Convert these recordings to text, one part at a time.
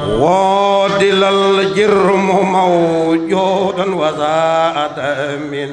وادل الجرم موجودا وزاد من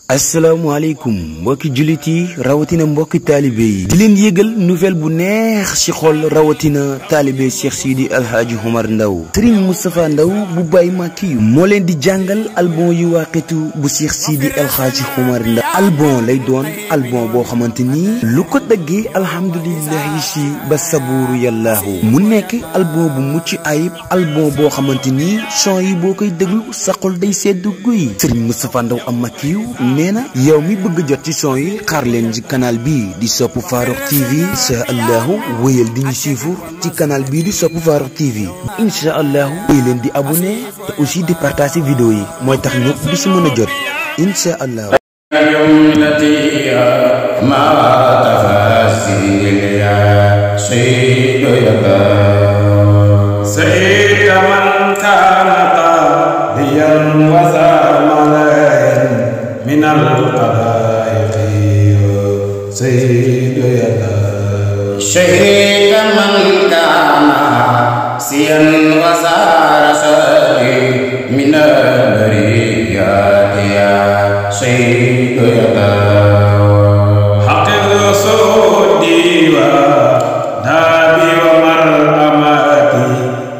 asalaamaaleykum mbokki jullit yi rawatina mbokki taalibe yi di leen yëgal nouvelle bu neex ci xol rawatina taalibe Cheikh Sidi Alhaji Omar Ndaw Serigne Moustapha Ndaw bu Baye Makiyu moo leen di jàngal album yu waaqitu bu Cheikh Sidi Alhaji Omar Ndaw album lay doon album boo xamante ni lu ko dëggee alhamdulillahi si ba sabuuru yàllaahu mu nekk album bu mucc ayib album boo xamante ni son yi boo koy déglu sa xol day sedd guy Serigne Moustapha Ndaw am Makiyu neena yow mi bëgg jot ci son yi xaar leen ci canal bi di Sope Farokh TV insha Allah wéyal di ñu suivre ci canal bi di Sope Farokh TV insha Allah wéy leen di abonné te aussi di partager vidéo yi mooy tax ñëpp di si mën a jot insha Allah ma tafasil ya sayyidu ya sayyid man kana qadiyan wa من القلائق سيد يدا شهيد من كان سيا وزار سري من البريات يا سيد يدا حق الرسول ودابي ومرأماتي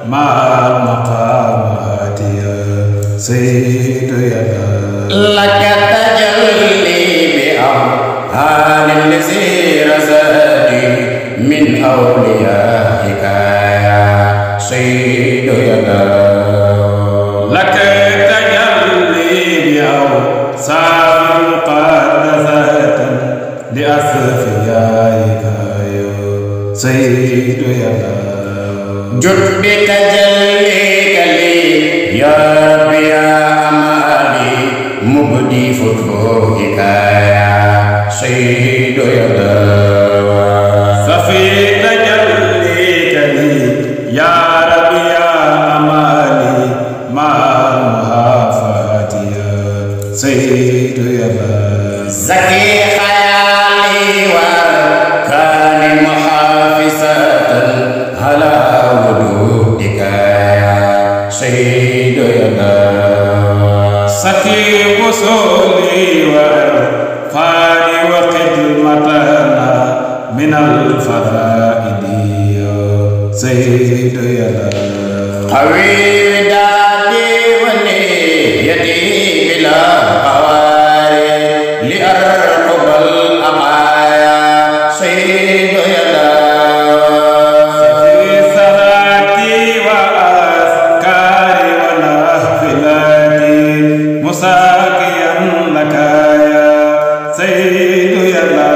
مع المقامات يا سيد يدا لك من أوليائك يا سيد يدا لك تجلي بأوصاف مقدسة لأصفيائك يا سيد يدا جد بتجليك لي يا ربي يا أمالي مبدي فتوحك يا سيد يدا في تجليك لي يا ربي يا أمالي مع المحافات يا سيد يدا زكي خيالي وكان محافظة على وجودك يا سيد يدا سكي وصولي وفاني وخدمتنا من الفضائل سيد يدا قوي دادي ونيتي بلا قواري لأرقب الأقايا سيد يدا في صلاتي وأذكاري ونافلاتي مساقيا لك يا سيد يدا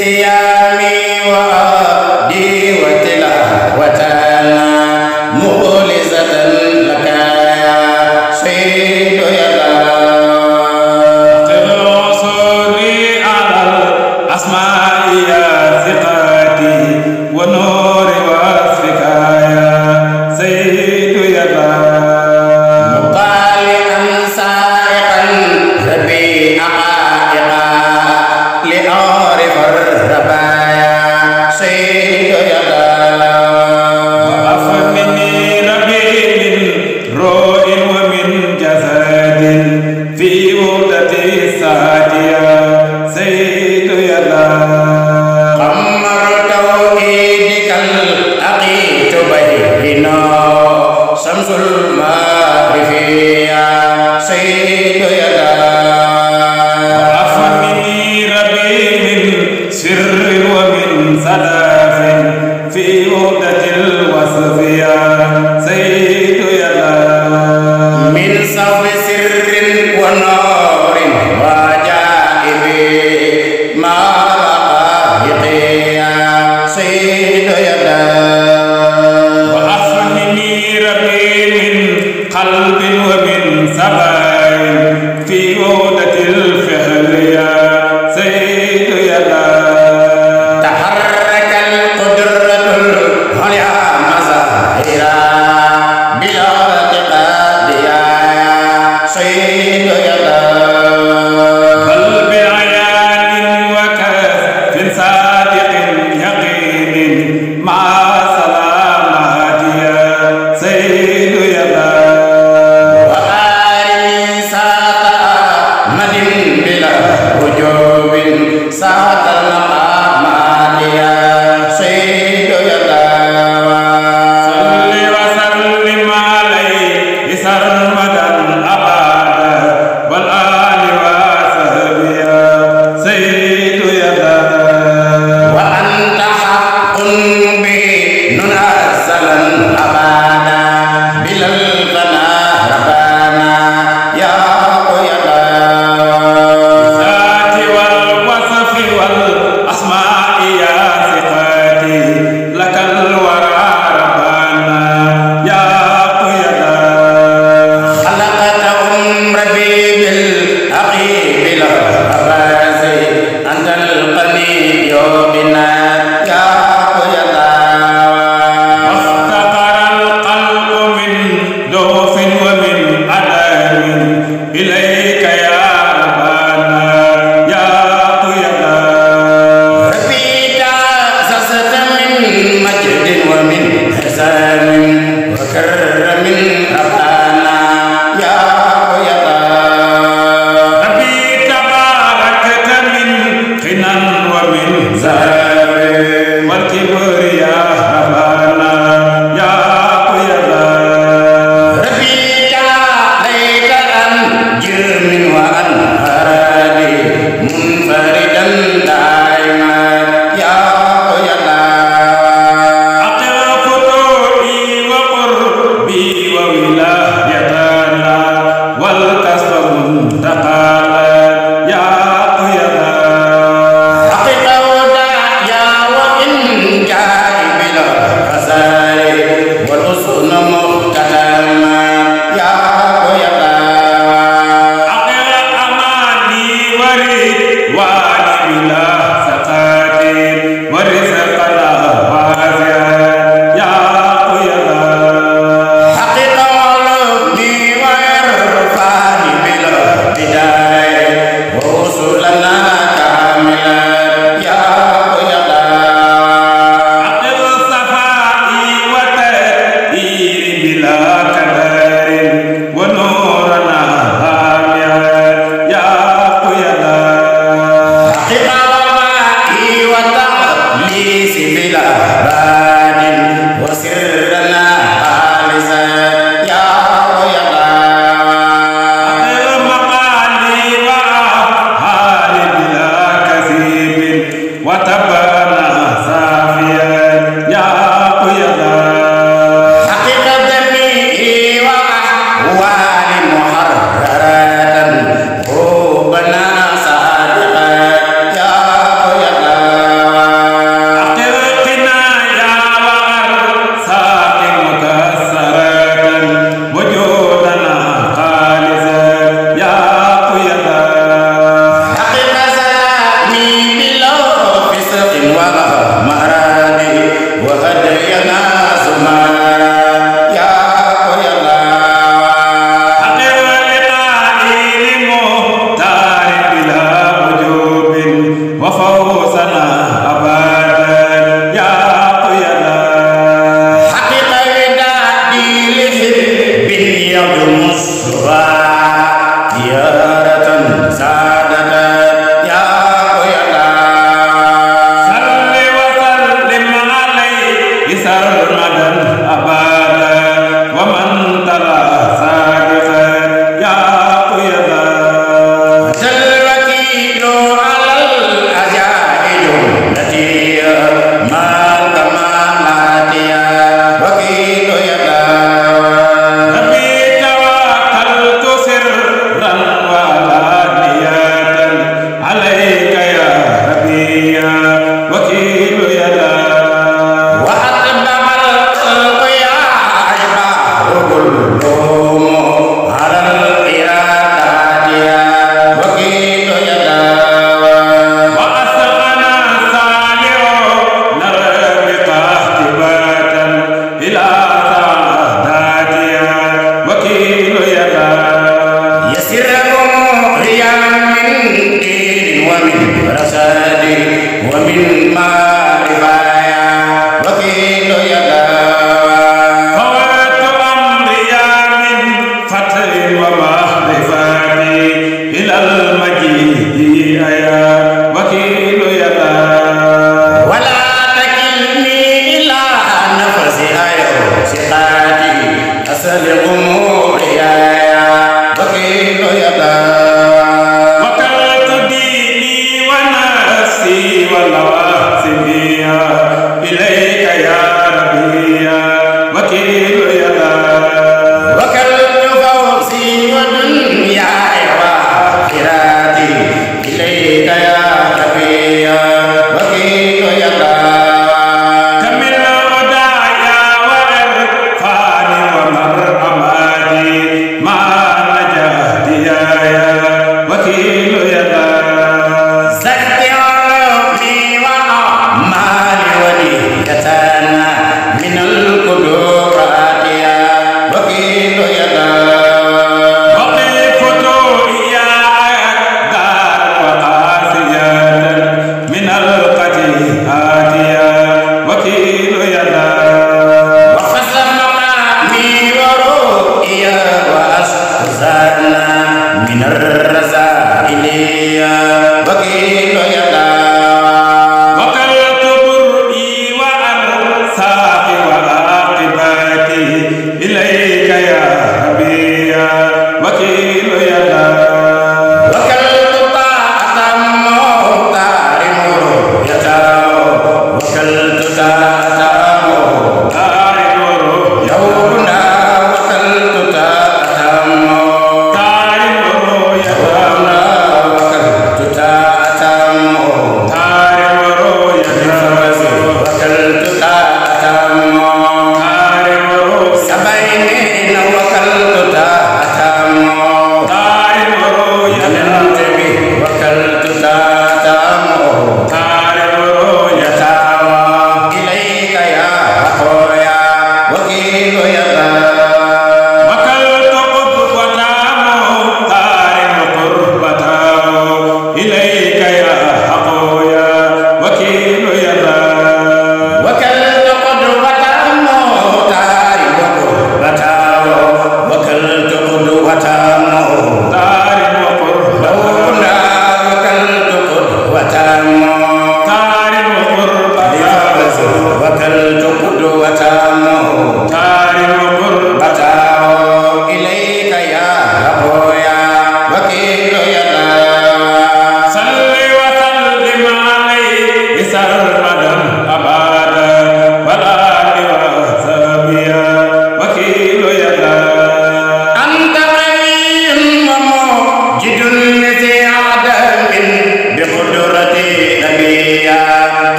سيامي وعبدي وتلاوتنا مخلصة لك يا سيد يدا تنصري على الأسماء يا ثقاتي ونور وصفك يا سيد يدا مطالعا سائقا ربي أعائقا لأعرف الربايا سيد يدا وأفنني ربي من روح ومن جسد في وحدتي السادية سيد يدا قمر توحيدك الأقيت بيننا شمس المعرفة يا سيد يدا سر ومن صدف في وحدة الوصف يا سيد يدا من صف سر ونور وعجائب مع الحقائق يا سيد يدا وأفهمني ربي من قلب ومن سبع في وحدة الفعل يا سيد يدا تحرك القدرة العليا مظاهرا بلا اعتقاد يا سيد يدا والنواسي إليك يا ربي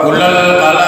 كل القلب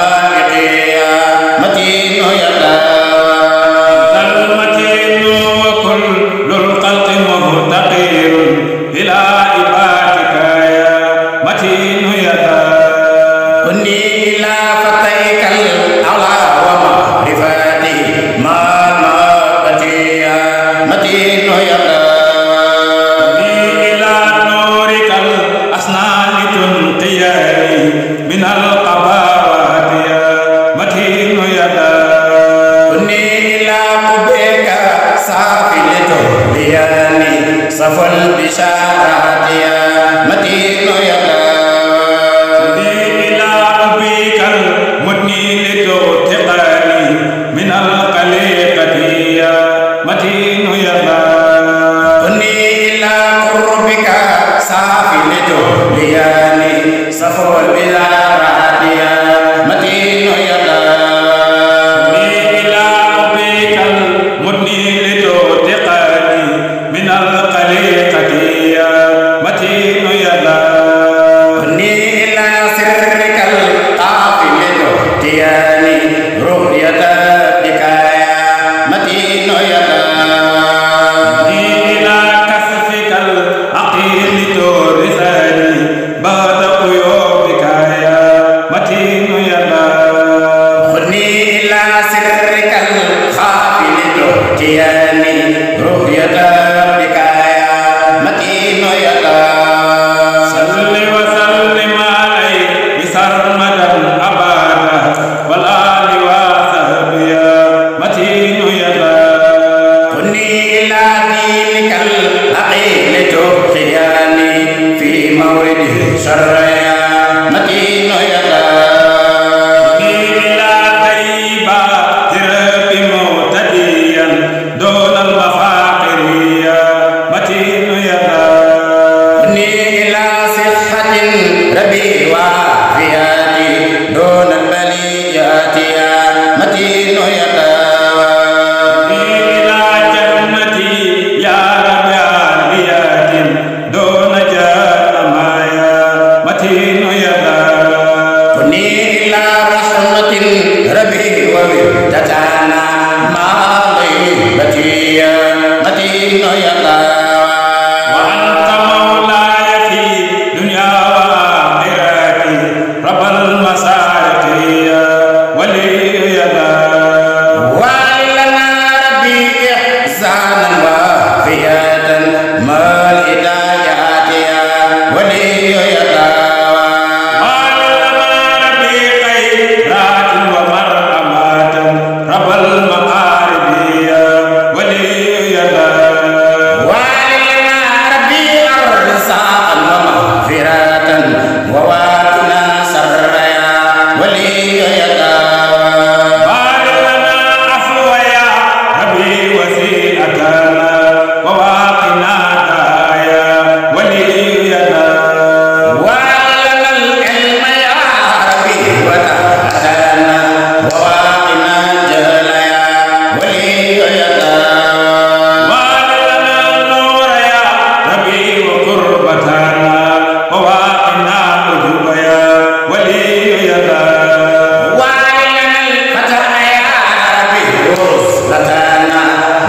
سرك القافل تؤتيني رؤية بك يا متين يدا إلى كسفك العقيم تورثني بعد قيوبك يا متين يدا خذني إلى سرك القافل تؤتيني رؤية بك يا متين يدا صل وسلم عليه سرمدا أبدا والآل وصحبه متين يدا خذني إلى دينك العقيم تبقياني في مورده شريا متين يدا خذني إلى طيبة ترب معتديا دون المفاقرية متين يدا خذني إلى صحة ربي وعافيتي دون البليات يا متين يدا إلى جنتي يا رب عاليات دون جهنم يا متين يدا خذني إلى رحمة ربي وودتنا مع غيبتي يا متين يدا وأنت مولاي في دنيا وآخرتي رب المسارق يا ولي يدا ولنا ربي إحسانا وافية ما الهدايات يا ولي يدا ولنا ربي خيرات ومرحمات رب المقارب يا ولي يدا ولنا ربي أرزاقا ومغفرة وواتنا سر يا ولي يدا ولنا عفو يا ربي وسيلتنا وواقنا يا ولي يدا ولنا العلم يا ربي وتهتنا وواقنا جهل يا ولي يدا ولنا النور يا ربي وقربتنا وواقنا عجب يا ولي يدا ولنا الفتح يا ربي ورسلتنا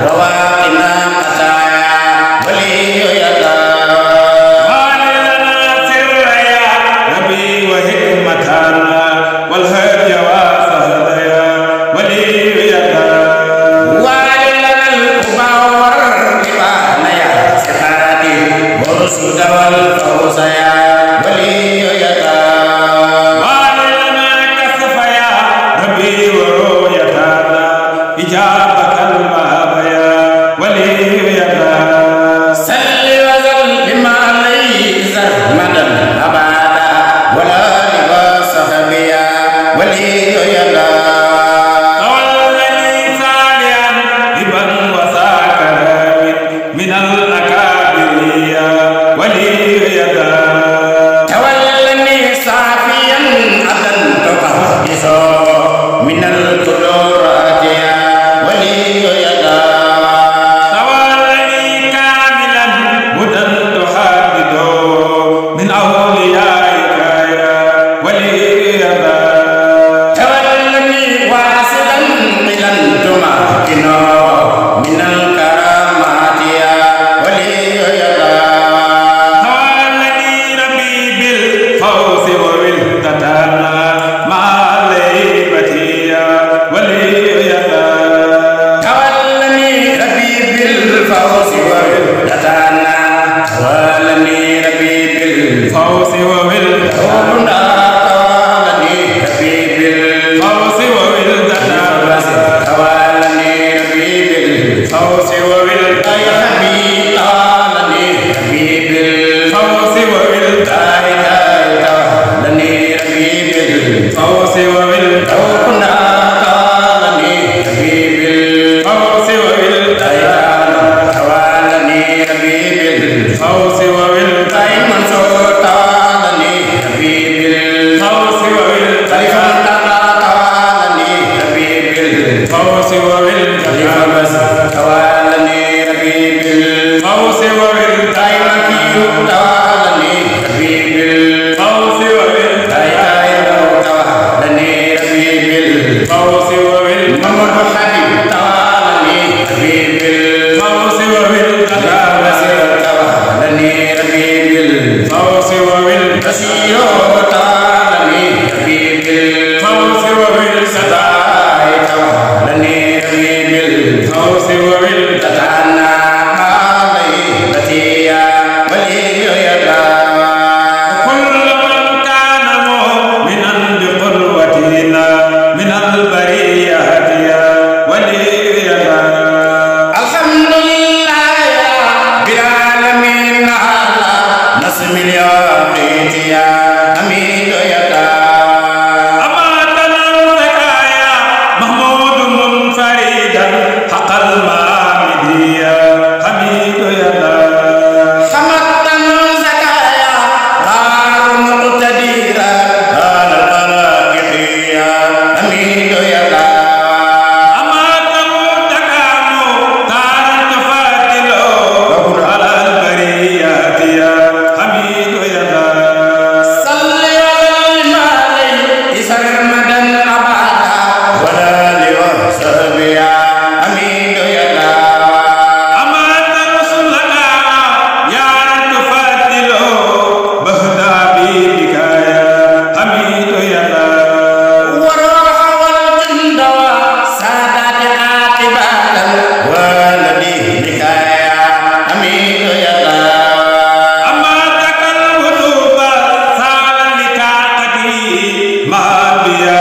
وواقنا قتايا ولي يدا ولنا سر يا ربي وحكمتنا والهدي وسهل يا ولي يدا ولنا القبى والرضوان يا سخاتي والرشد والفوز يا ولي يدا ولنا كسف يا ربي ورؤيتنا إجابة المهب يا ولي يدا صل وسلم عليه سرمدا أبدا ولا لباسه يا ولي يدا تولني ساليا ابا وساكرا من الأكابر يا ولي يدا تولني صافيا أبدا تقدسا من القدرات يا ولي يدا تولني كاملا هدى تحدده من أوليائك يا ولي يدا تولني واصلا إلى تمكنا من الكرامات يا ولي يدا تولني ربي بالفوز وبالتتانا مع الهيبة يا ولي يدا تولني ربي بالفوز وبالتتانا تولني ربي بالفوز وبالتتانا تولني ربي بالفوز وبالتتانا تولني ربي بالفوز وبالتتانا تولني ربي بالفوز وبالتتانا تولني ربي بالفوز وبالتتانا تولني ربي بالفوز وبالتتانا تولني ربي بالفوز وبالتتانا منصور تولني ربي بالفوز وبالتتانا تولني ربي بالفوز وبالتتانا تولني ربي بالفوز وبالتتانا تولني ربي بالفوز وبالتتانا صل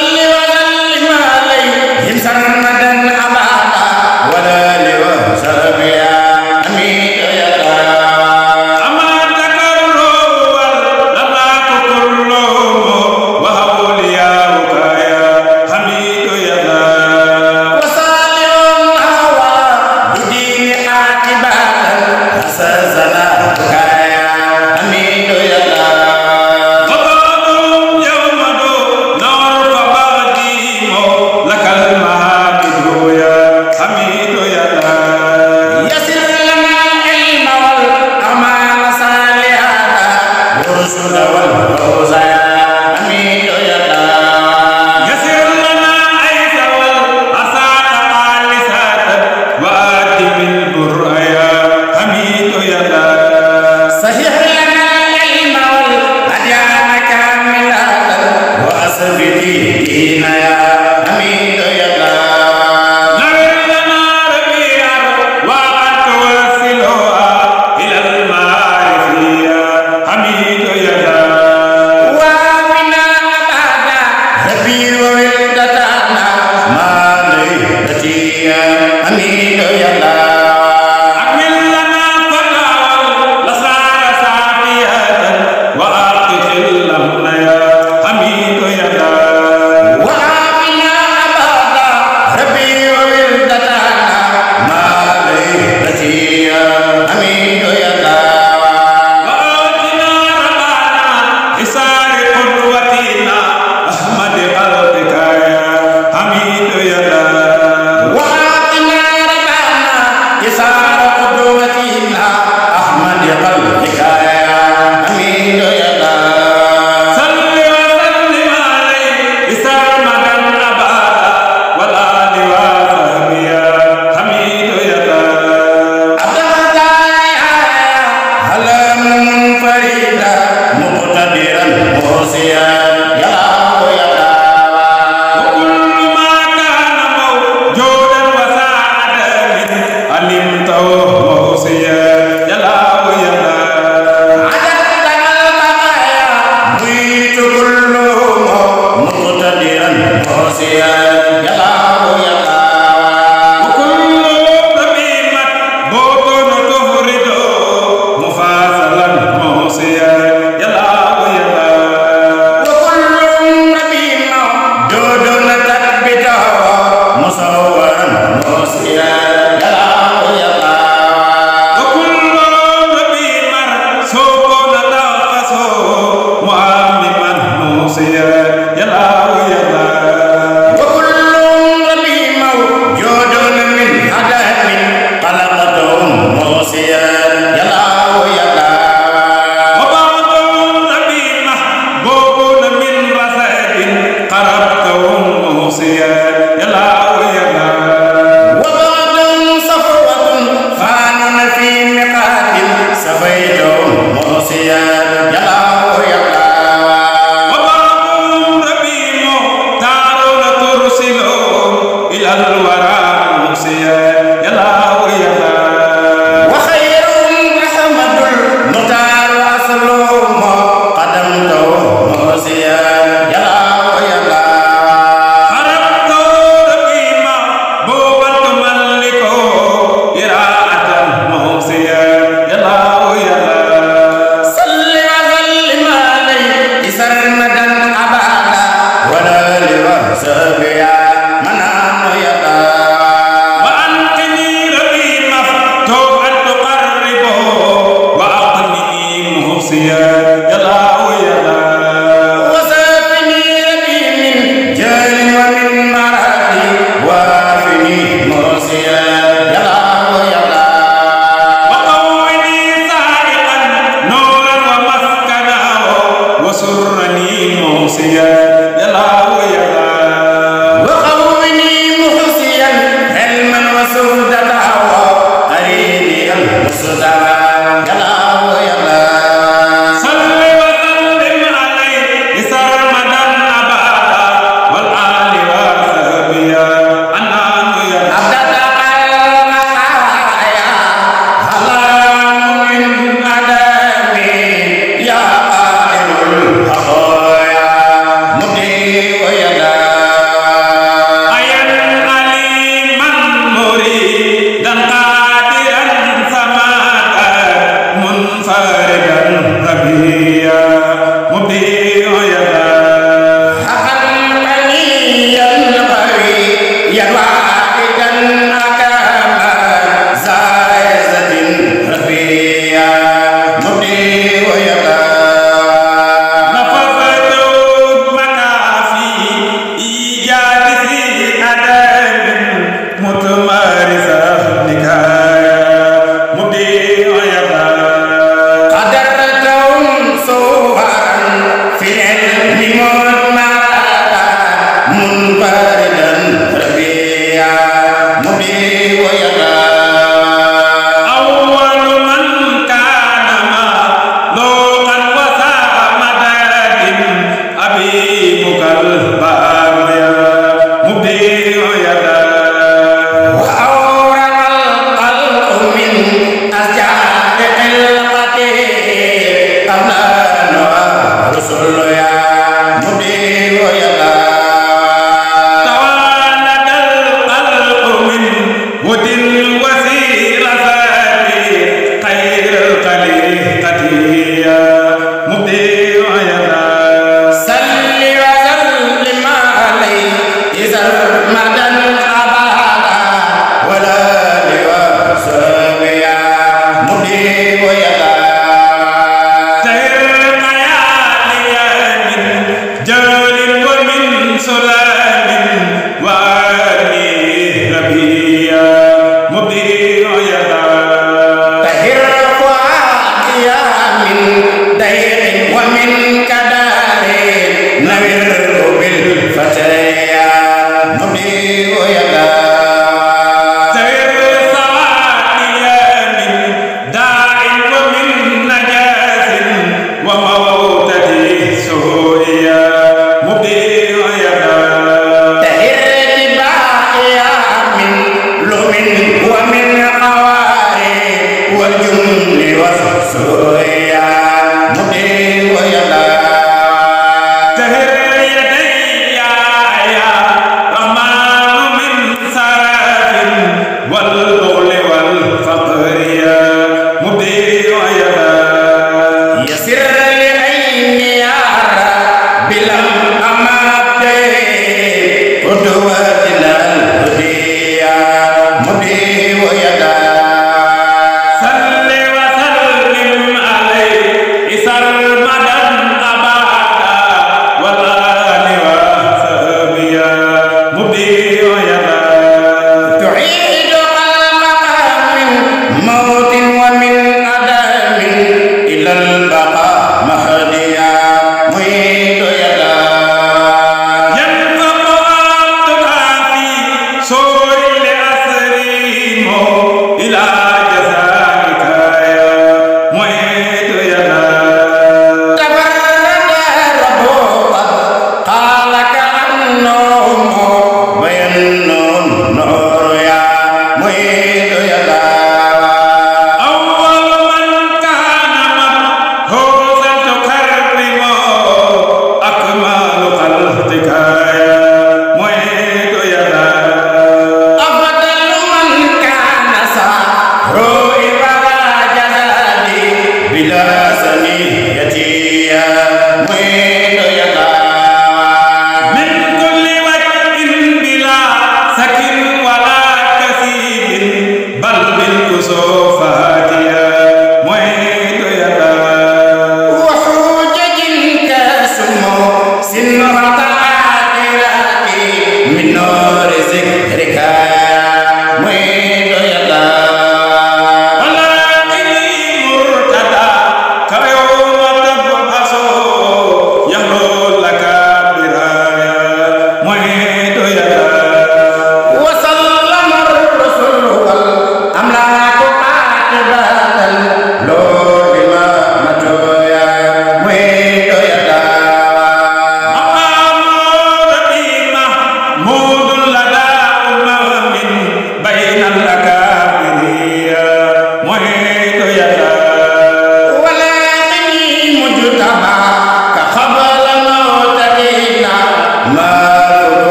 وسلم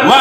wa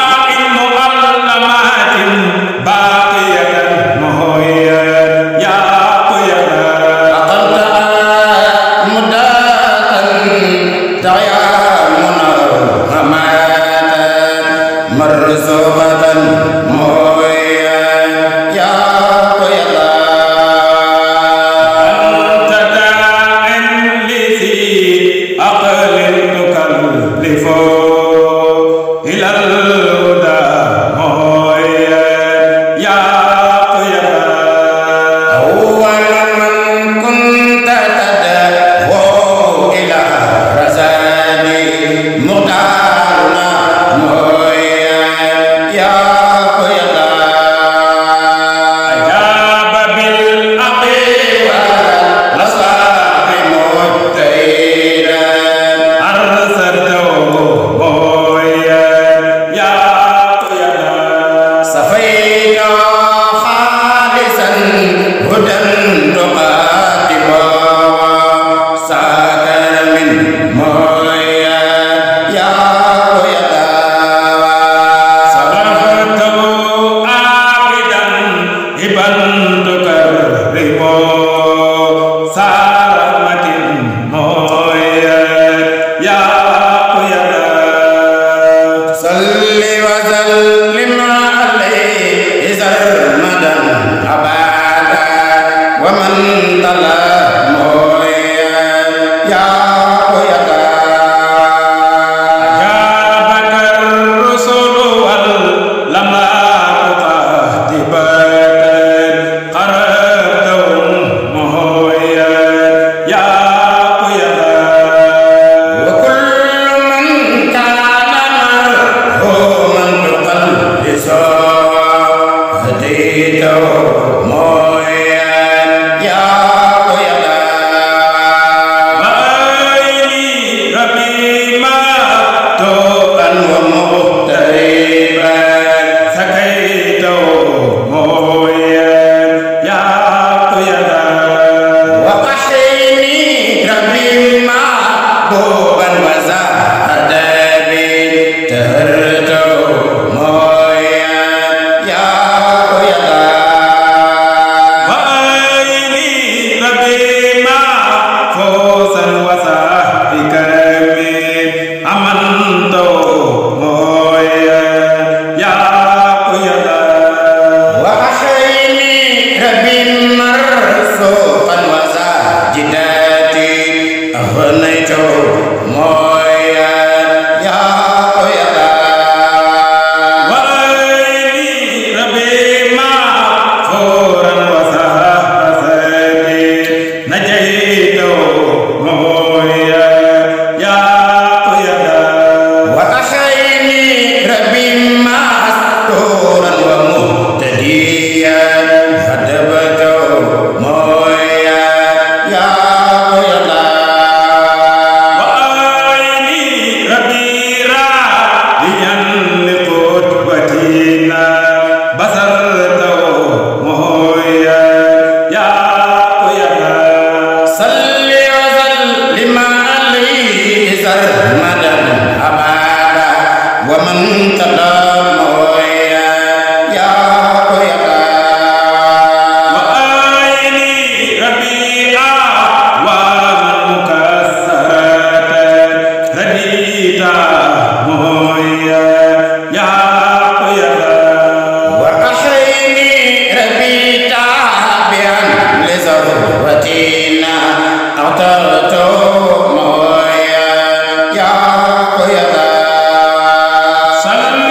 صل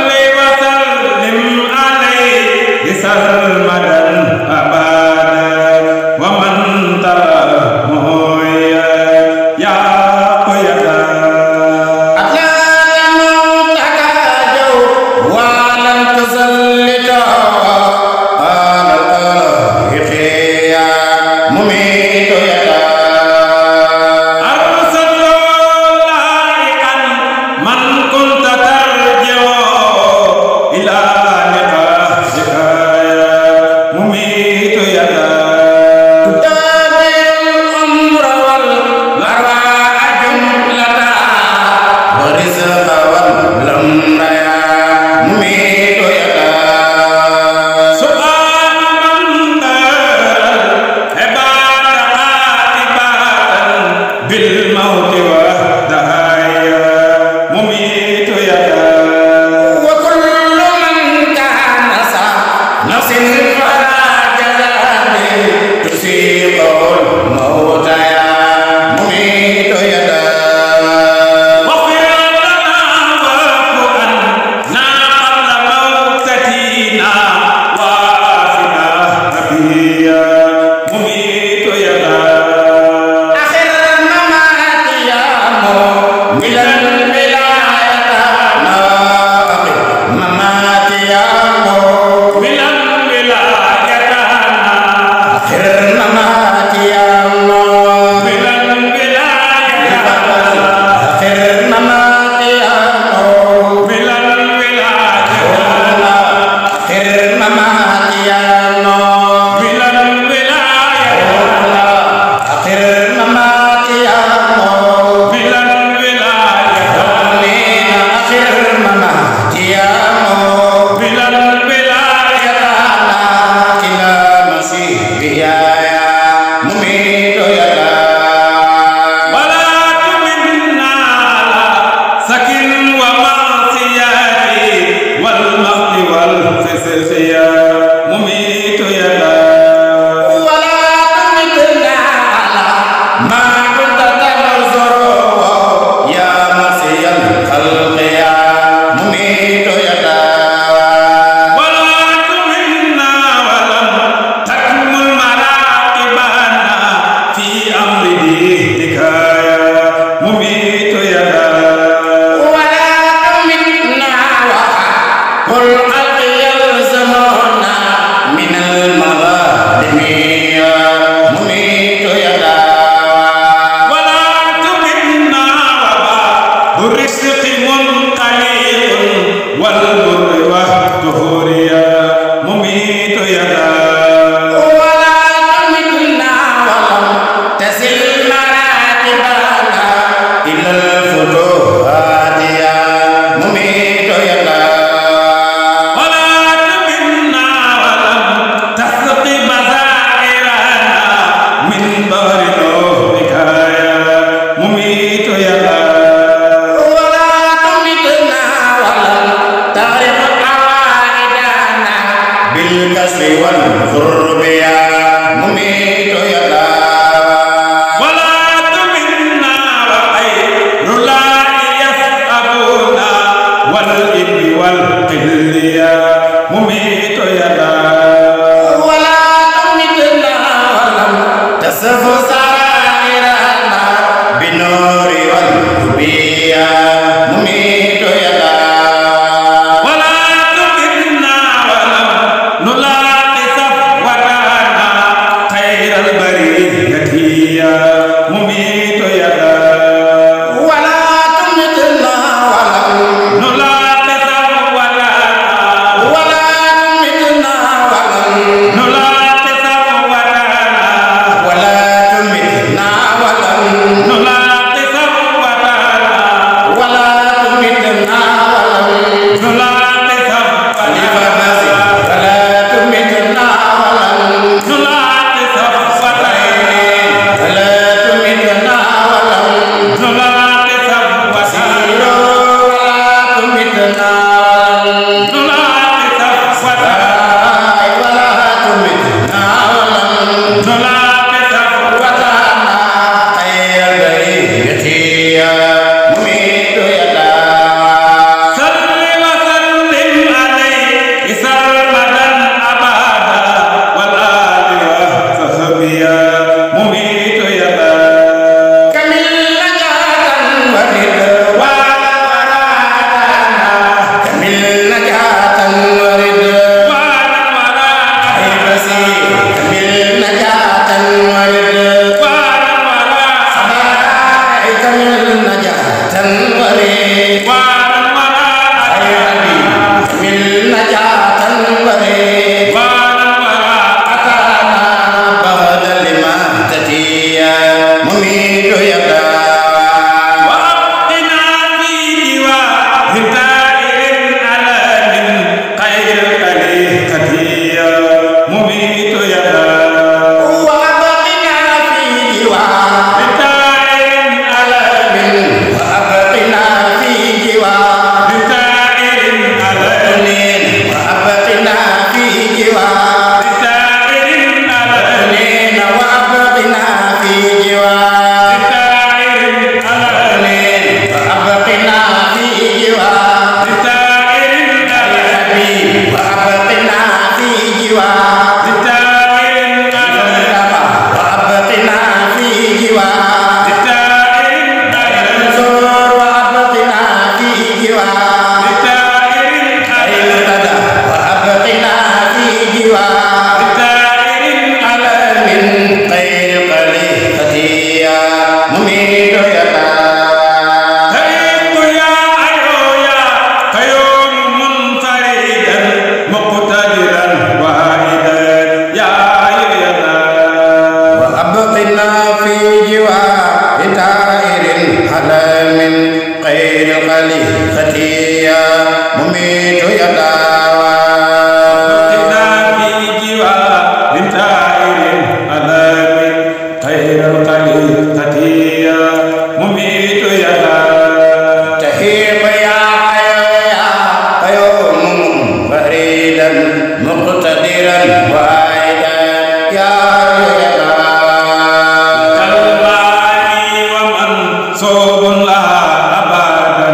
صوب لها أبدا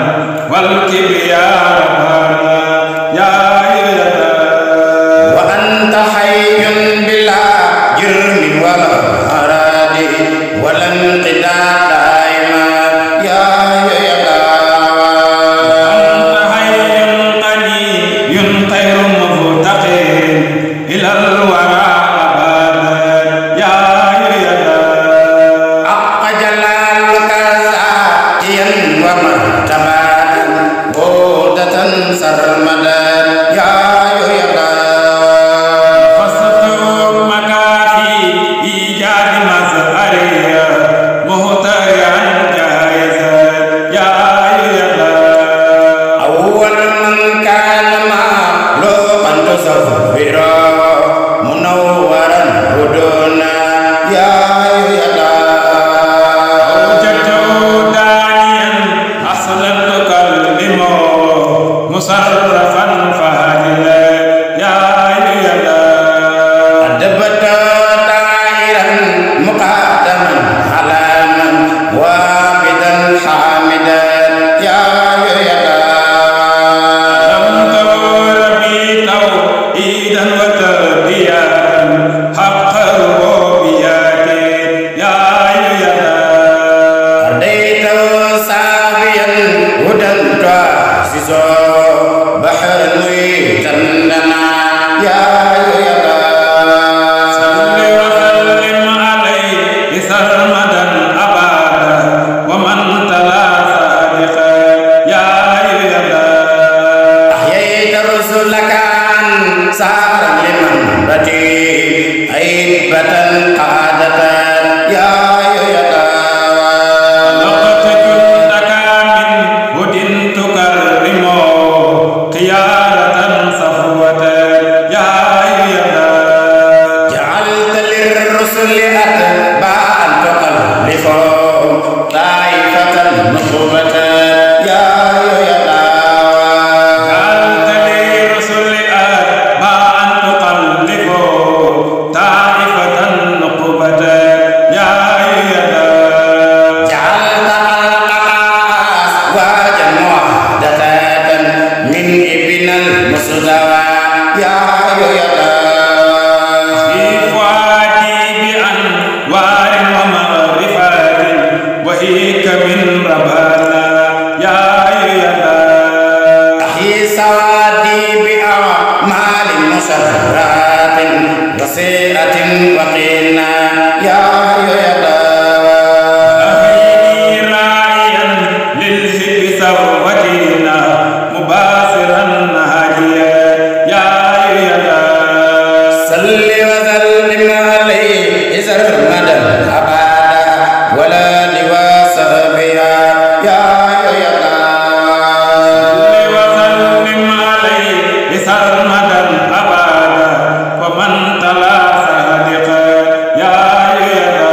والكبرياء ربنا سرمدا يا يدا فاستطعوا مكافي إيجاد مزهرية مهتريا جائزا يا يدا أول من كان معلوما تصفرا منورا هدونا يا يدا أوجدته داعيا أصلا تكلمه مصرفا فهدلا يا يدا أدبت طائرا مقدما حلاما وابدا حامدا يا يدا لم تور بي توحيدا وتربية حق الربوبيات يا يدا أديت سابيا هدى تعسسا بحر تندنا يا يدا صل وسلم عليه سرمدا أبدا ومن تلا صادقا يا يدا أحييت رسلك أنصارا لمن بدي عيبة قادة يا يدا لقد جندك من هد تكرمه قيادة صفوة يا يدا جعلت للرسل أتباعا تخلفهم طائفة نخبة يا يدا جعلت لرسل أتباعا تخلفه طائفة نخبة يا يدا جعلت القاس وجمعدة من ابن المصطفى يا يدا في فؤادي بأنوار ومعرفات وهيك من ربانا يا يدا أحيي سوادي بأعمال مسرات وسيئة وقينا يا يدا أهيني راعيا للذكر ثروتنا مباصرا هاديا يا يدا صل وسلم عليه سرمدا أبدا ولا لواسبيا يا يدا وسلم عليه سرمدا أبدا ومن تلا صادقا يا يدا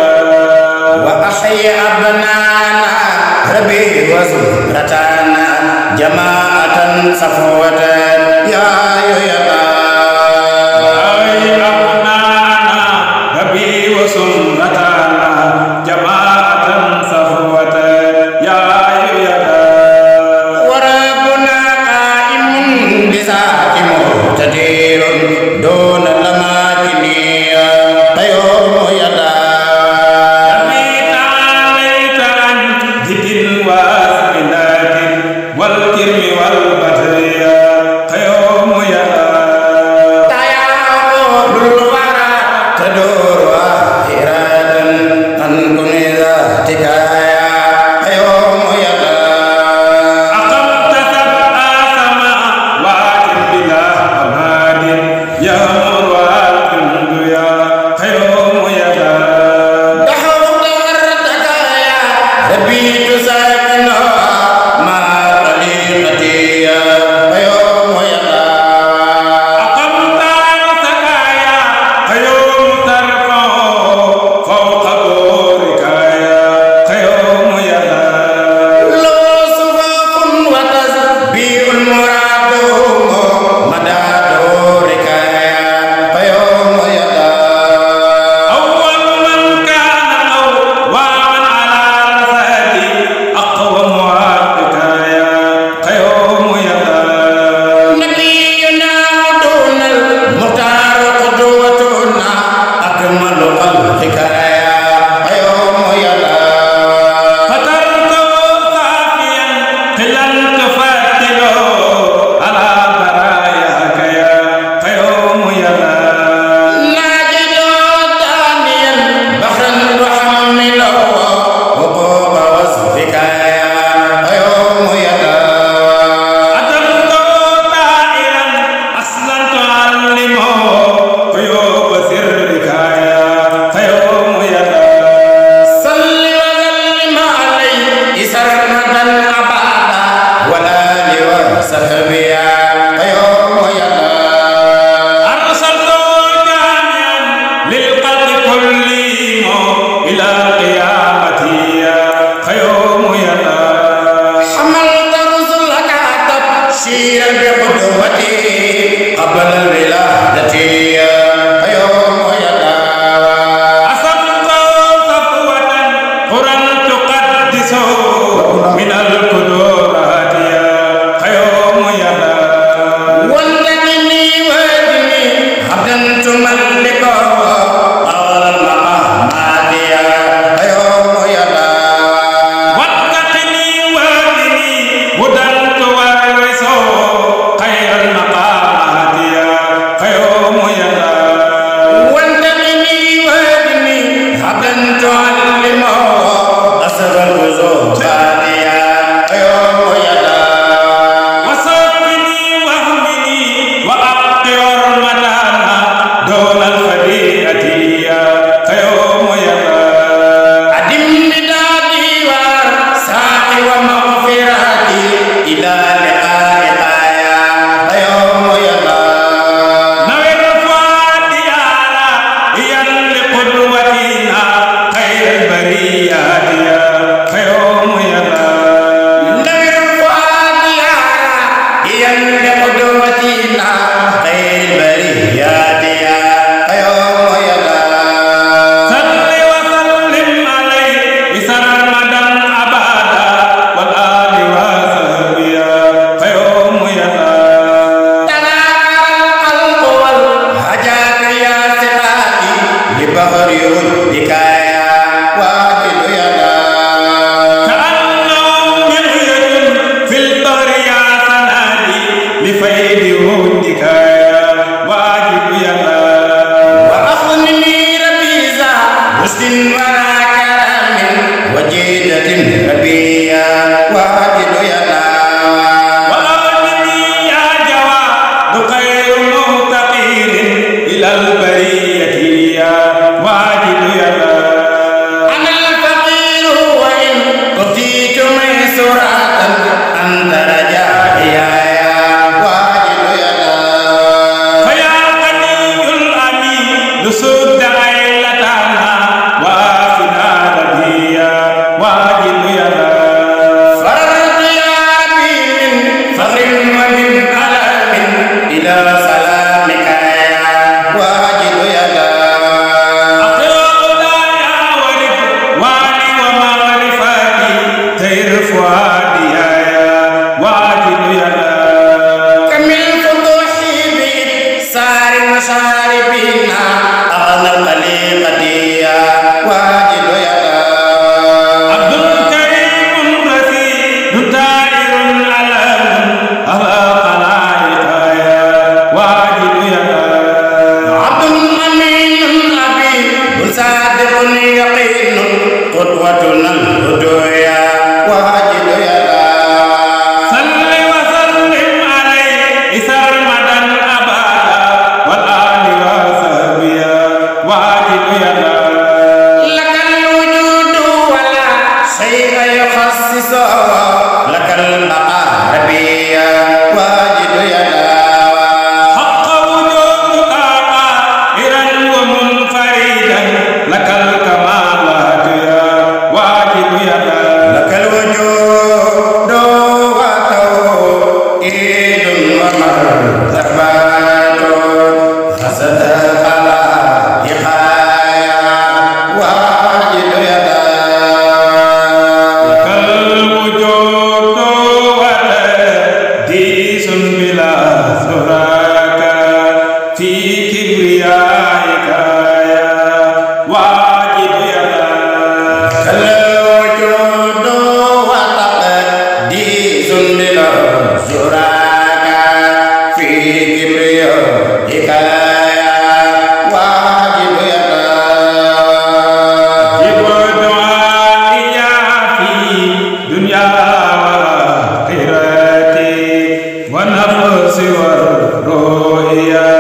قدوتنا خير البريات يا قيوم يدا صل وسلم عليه سرمدا أبدا والآل وصحبه يا قيوم يدا تناكر القلب والحجاك يا سقاتي لبحر ودك يا واجد يدا كأنه مرية في البحر يا سنادي لفيد ودك يا واجد يدا وأخذني ربيزا حسن ولا كلام وجيدة ربيا واجد يدا وأغنني يا جواد خير مغتقين إلى البرية يا واجد يدا أنا الفقير وإن أتيت ميسورة أنت رجائي يا واجد يدا فيا غني الأمين سد عيلتنا وافنا رديا واجد يدا فررت يا ربي من فخر ومن ألم إلى سلامك يا واجد يدا أقرأ يا ورد واني ومعرفتي تير فؤادي يا واجد يدا كمل فتوحي بإبصار مشاربنا أغنى الخليقة يا واجد يدا عبد كريم رشيد طائر علم على خلائق يا واجد يدا عبد أمين أبي صادق يقين قدوتنا الهدى يا واجد يدا صل وسلم عليه سرمدا أبدا والآل وصحبه يا واجد يدا لك الوجود ولا شيء يخصصه لك البقاء ربي يا واجد يدا حق وجودك قاهرا ومنفردا لك الكمالات يا واجد يدا لك الوجود وتوحيد ومرتبات حسد الخلائق يا واجد يدا لك الوجود وتقديس بلا سراك في كبريائك يا واجد يدا الوجود وتقديس للزراك في كبريائك يا واجد يدا جب دعائي في دنيا وآخرتي ونفس والرؤيا